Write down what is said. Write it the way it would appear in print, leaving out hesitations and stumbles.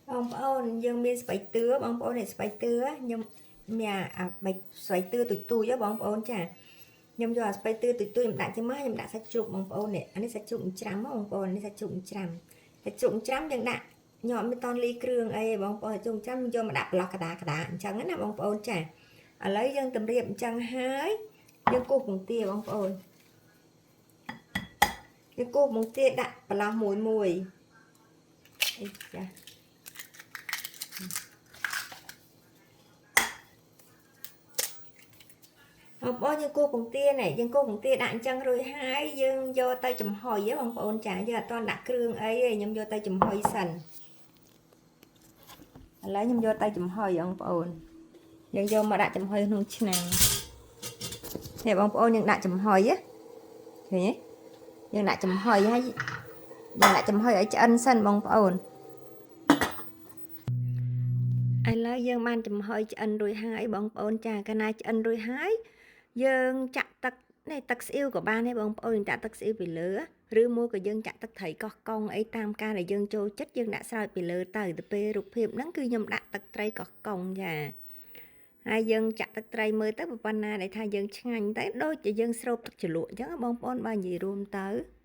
បងប្អូនយើងមានស្បែកទឿបងប្អូននេះស្បែកទឿខ្ញុំមានអាបែកស្បែកទឿទុយទុយហ៎បងប្អូនចាខ្ញុំយកអាស្បែកទឿទុយទុយខ្ញុំដាក់ជាមកខ្ញុំដាក់សាច់ជ្រូកបងប្អូននេះអានេះសាច់ជ្រូកច្រាំបងប្អូននេះសាច់ជ្រូកច្រាំសាច់ជ្រូកច្រាំយើងដាក់ញ៉ាំមិនតន់លីគ្រឿងអីបងប្អូនជ្រូកច្រាំយកមកដាក់ប្រឡោះកដាកដាអញ្ចឹងណាបងប្អូនចាឥឡូវយើងតម្រៀបអញ្ចឹងហើយយើងគោះពងទាបងប្អូនយើងគោះពងទាដាក់ប្រឡោះមួយមួយអីចា បងប្អូនយើងគោះពងទានេះយើងគោះពងទាដាក់អញ្ចឹងរួចហើយយើងយកទៅចំហុយហ៎បងប្អូនចាយើងអត់ទាន់ដាក់គ្រឿងអីទេខ្ញុំយកទៅចំហុយសិនឥឡូវខ្ញុំយកទៅចំហុយបងប្អូនយើងយកមកដាក់ចំហុយក្នុងឆ្នាំងនេះបងប្អូនយើងដាក់ចំហុយហ៎ឃើញទេយើងដាក់ចំហុយហើយយើងដាក់ចំហុយឲ្យឆ្អិនសិនបងប្អូនឥឡូវយើងបានចំហុយឆ្អិនរួចហើយបងប្អូនចាកាលណាឆ្អិនរួចហើយយើងចាក់ទឹកនេះទឹកស្អ៊ីវក៏បានដែរបងប្អូនចាក់ទឹកស្អ៊ីវពីលើឬមួយក៏យើងចាក់ទឹកត្រីកោះកុងអីតាមការដែលយើងចូលចិត្តយើងដាក់ស្រោចពីលើទៅទៅពេលរូបភាពហ្នឹងគឺខ្ញុំដាក់ទឹកត្រីកោះកុងចាហើយយើងចាក់ទឹកត្រីមើលទៅប៉ុណ្ណាដែលថាយើងឆ្ងាញ់ទៅដូចជាយើងស្រូបទឹកជ្រលក់អញ្ចឹងបងប្អូនបើនិយាយរួមទៅ។